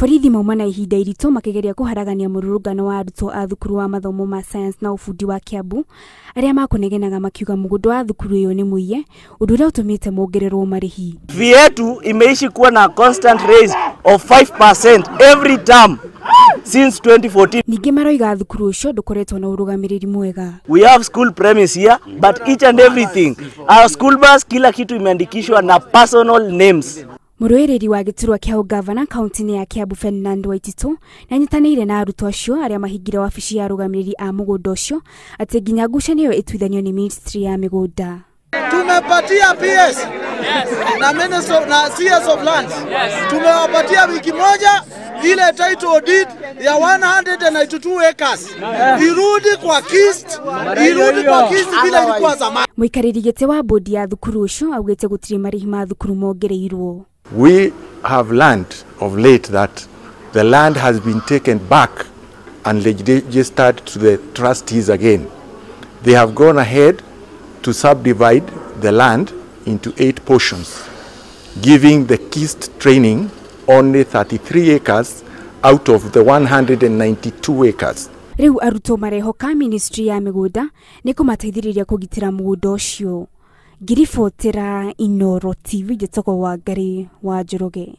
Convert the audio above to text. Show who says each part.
Speaker 1: Borithi mauma na ihinda iritũ makĩgeria kũharagania mũrũrũngano wa arutwo a thukuru wa mathomo ma science na ubundi wa Kiambu arĩa makũnegenaga makiuga mũgũnda wa thukuru ĩyo nĩ mũiye, ũndũ ũrĩa ũtũmĩte mongererwo marĩhi.
Speaker 2: Fee yetu imeishi kuwa na constant raise of 5% every term since 2014.
Speaker 1: Ningĩ maroiga thukuru ũcio ndũkoretwo na ũrũgamĩrĩri mwega.
Speaker 2: We have school premise here, but each and everything, our school bus, kila kitu imeandikishwa na personal names.
Speaker 1: Mũrũĩrĩri wa gĩturwa kĩa ũgavana kaunti-inĩ ya Kiambu Ferdinand Waititu nĩanyitanĩire na arutwo acio arĩa mahingire wabici ya arũgamĩrĩri a mũgũnda ũcio atĩ nginya ngucanio ĩyo ĩtuithanio nĩ ministry ya mĩgũnda.
Speaker 3: Tumepatia PS na Minister na CS of Lands, tumewapatia wiki moja ile title deed ya 192 acres irudi kwa KIST, irudi kwa KIST vile ilikuwa zamani.
Speaker 1: Mũikarĩri gĩtĩ wa bodi ya thukuru ũcio augĩte gũtirĩ marĩhi ma thukuru mongereirwo.
Speaker 4: We have learned of late that the land has been taken back and registered to the trustees again. They have gone ahead to subdivide the land into 8 portions, giving the KIST training only 33 acres out of the 192 acres.
Speaker 1: Rĩu arutwo marehoka ministry ya mĩgũnda nĩ kũmateithĩrĩria kũgitĩra mũgũnda ũcio. Ngiribotera Inooro TV, njĩtagwo Wangari wa Njoroge.